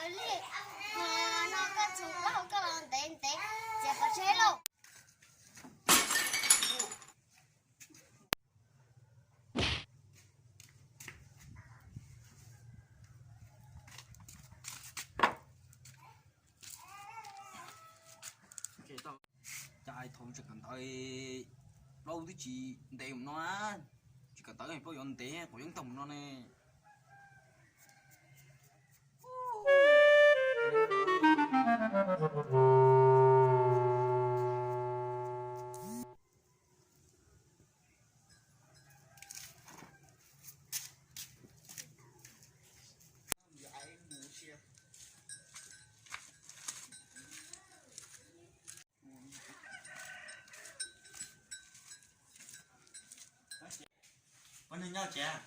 Li, no koj txhoov plaub hau koj los ntev ntev, txiav pov tseg lauj. Cas thaum tsis kawm ntawv, plaub twb tsis ntev mus no, tsis kawm ntawv plaub yuav ntev quav yeeb tag mus no ne. Ua neeg nyob tsev.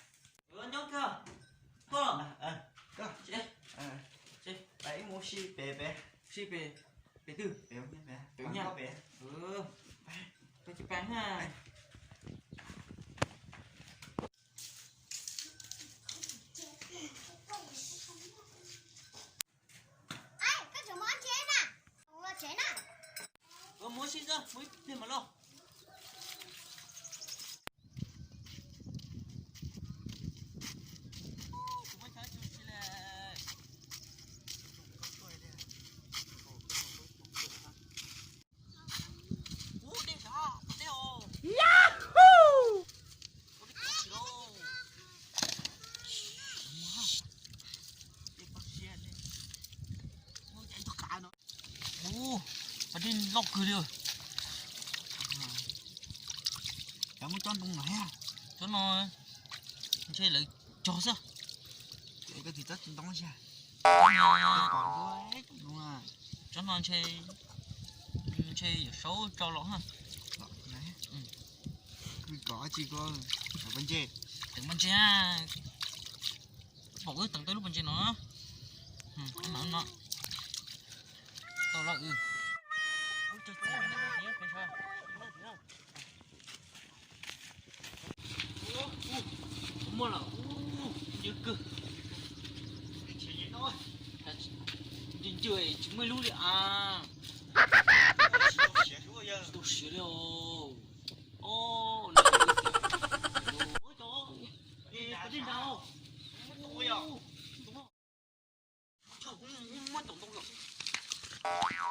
Nyob koj. Koj. Koj. Tsev. Tsev. Peb mus si pem pem. Si pem. Pem twg? Pem, pem. Pem nyab. Pem. Peb cia peb na. Koj tseem mus tsev na. Ua muab sib xwb, muab ib pliag mas loj. Ub, dej zog, dej os. Yahoo! Ub, pas dej loj kawg li. Cov muab cov ntoo no thiab. Cov no ntshe lawv cog xwb. Ces koj tig txob ntoo xwb. Cov no ntshe, ntshe yuav saub tso los ha. Kws kom tsi ko, pab ntse. Teem pab ntse. Pom wb teem tau lub pab ntse no. Ib mam no. Tau los. Muaj lawm, ntse kawg. Ntse ntse tsis muaj ib lub li a. Tsis tau siav li os. Muab cov ntoo yom.